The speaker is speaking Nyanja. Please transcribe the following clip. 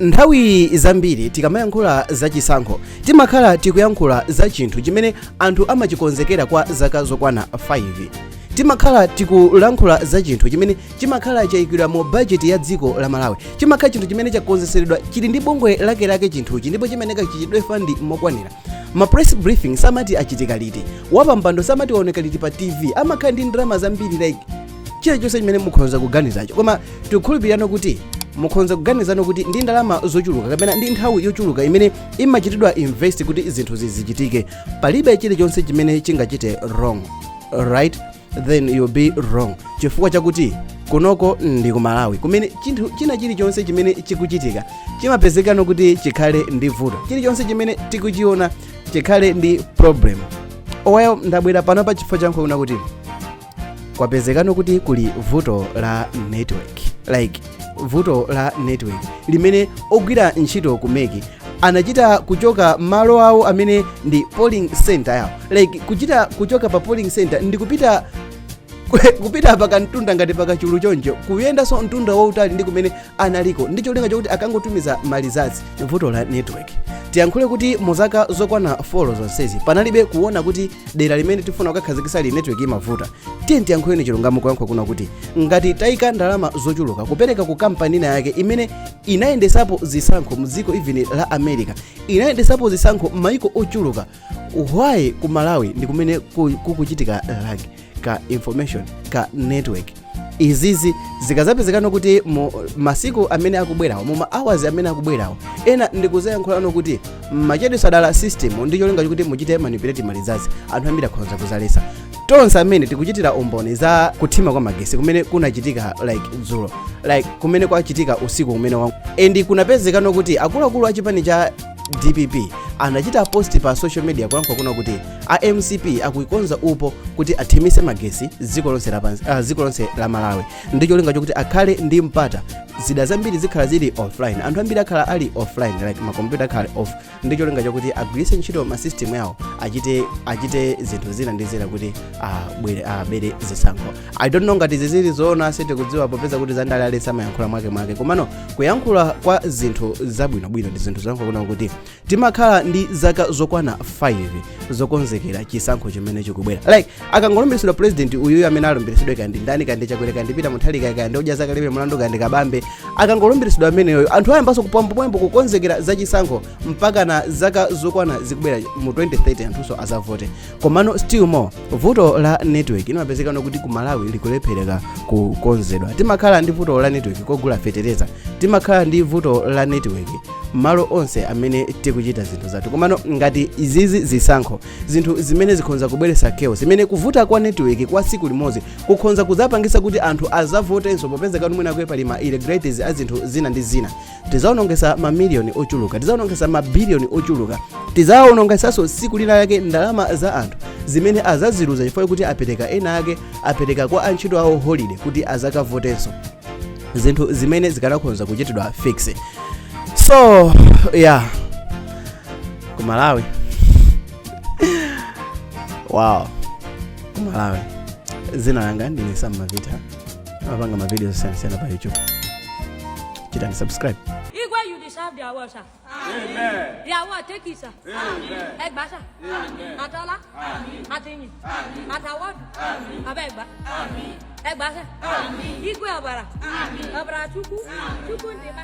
Nthawi zambiri tikamayankhula za chisankho, timakhala tikuyankhula za chinthu chimene anthu amachikonzekera kwa zaka zokwana 5. Timakhala tikulankhula za chinthu chimene chimakhala chayikidwa mu bajeti ya dziko la Malawi, chimakhala chinthu chimene chakonzeseredwa, chili ndi bungwe lakelake chinthuchi, ndipo chimeneka chichitidwe fund mokwanira. Ma press briefing samati achitika liti, wapampando samati waoneka liti pa TV, amakhala ndi ndalama zambiri, like chilichonse chimene mukhoza kuganizacho. Koma tikukhulupirano kuti mukhoza kuganizano kuti ndi ndalama zochuluka kapena ndi nthawi yochuluka imene imachitidwa invest kuti zinthu zizichitike, palibe chilichonse chimene chingachite wrong, right? Then you'll be wrong, chifukwa chakuti kunoko ndi ku Malawi, kumene chinthu china chilichonse chimene chikuchitika chimapezekano kuti chikhale ndi vuto, chilichonse chimene tikuchiona chikhale ndi problem. Well, ndabwera pano pa chifukwa chankhuluna kuti kwapezekano kuti kuli vuto la network, like vuto la network limene ogwira ntchito ku MEC anachita kuchoka malo awo amene ndi polling center yawo, like kuchita kuchoka pa polling center ndi kupita pakamtunda ngati pakachulu choncho, kuyendanso mtunda wautali ndi kumene analiko, ndi cholinga chokuti akangotumiza ma results. Vuto la network, tiyankhule kuti muzaka zokwana 4 zonsezi panalibe kuona kuti dera limene tifuna kukakhazikitsa li network imavuta. Tiye tiyankhuleni chilungamo, kuyankhula kuna kuti ngati tayika ndalama zochuluka kupereka ku kampani ina yake imene inayendesapo zisankho mu dziko even la America, inayendesapo zisankho m'mayiko ochuluka, why ku Malawi ndi kumene kukuchitika lag ka information ka network? Izizi zikazapezekano kuti mu masiku amene akubwerawo, mu ma hours amene akubwerawo, ena ndikuzayankhulano kuti machedwe dala system ndi cholinga chokuti muchite manipulate ma results, anthu ambiri akhoza kuzalesa. Tonse amene tikuchitira umboni za kuthima kwa magesi kumene kunachitika like dzulo, like kumene kwachitika usiku kumene wa, and kunapezekano kuti akuluakulu a chipani cha DPP anachita post pa social media kulankhula kuna kuti a MCP akuikonza upo kuti athimise magesi dziko lonse lapansi, dziko lonse la Malawi, ndi cholinga chokuti akhale ndi mpata. Zida zambiri zikhala zili offline, anthu ambiri akhala ali offline, like makompyuta akhala off, ndi cholinga chokuti agwiritse ntchito ma system yawo, achite zinthu zina ndi zina kuti abwere abere zisankho. I don't know ngati zizili zoona, sitikudziwa, popeza kuti zandale alesa amayankhula mwake mwake. Komano kuyankhula kwa zinthu zabwinobwino ndi zinthu zoyankhula kuna kuti timakhala ndi zaka zokwana 5 zokonzekera chisankho chimene chikubwera. Like akangolumbiritsidwa president uyuyu amene alumbiritsidwe, kandi ndani, kandi Chakwera, kandi Peter Mutharika, kandi Odya Zake Alibe Mulandu, kandi Kabambe, akangolumbiritsidwa ameneyo, anthu ayambanso kupwambopwambo kukonzekera za chisankho mpaka na zaka zokwana zikubwera mu 2030 anthunso azavote. Komano still more vuto la network imapezekano kuti ku Malawi likulephereka kukonzedwa. Timakhala ndi vuto la network kogula fetereza, timakhala ndi vuto la network malo onse amene tikuchita zinthu zathu. Komano ngati izizi zisankho, zinthu zimene zikhonza kubweretsa chaos, zimene kuvuta kwa network kwa tsiku limodzi kukhonza kudzapangisa kuti anthu azavotenso, popeza kanu mwina kwe pali ma irregularities a zinthu zina ndi zina, tizaonongesa mamiliyoni ochuluka, tizaonongesa mabiliyoni ochuluka, tizaonongesanso tsiku lina lake ndalama za anthu zimene azaziluza chifukwa kuti apereka, ena ake apereka kwa antchito awo holiday kuti azakavotenso, zinthu zimene zikanakhoza kuchitidwa fix. So yeah, ku Malawi, wow, ku Malawi. Zina langa ndine Sam Mavita, amapanga mavideo osiyanasiyana pa YouTube. Chitani subscribe. Igwe, you deserve the award, sir. Amen. The award, take it, sir. Amen. Ẹ gbà, sir. Àtọ́lá. Àtìyìn. Àtàwọ́dù. Abẹ́ ẹgbà. Ẹ gbà, sir. Igwe ọ̀bàrà. Ọ̀bàrà Chukwu. Chukwu ndịma.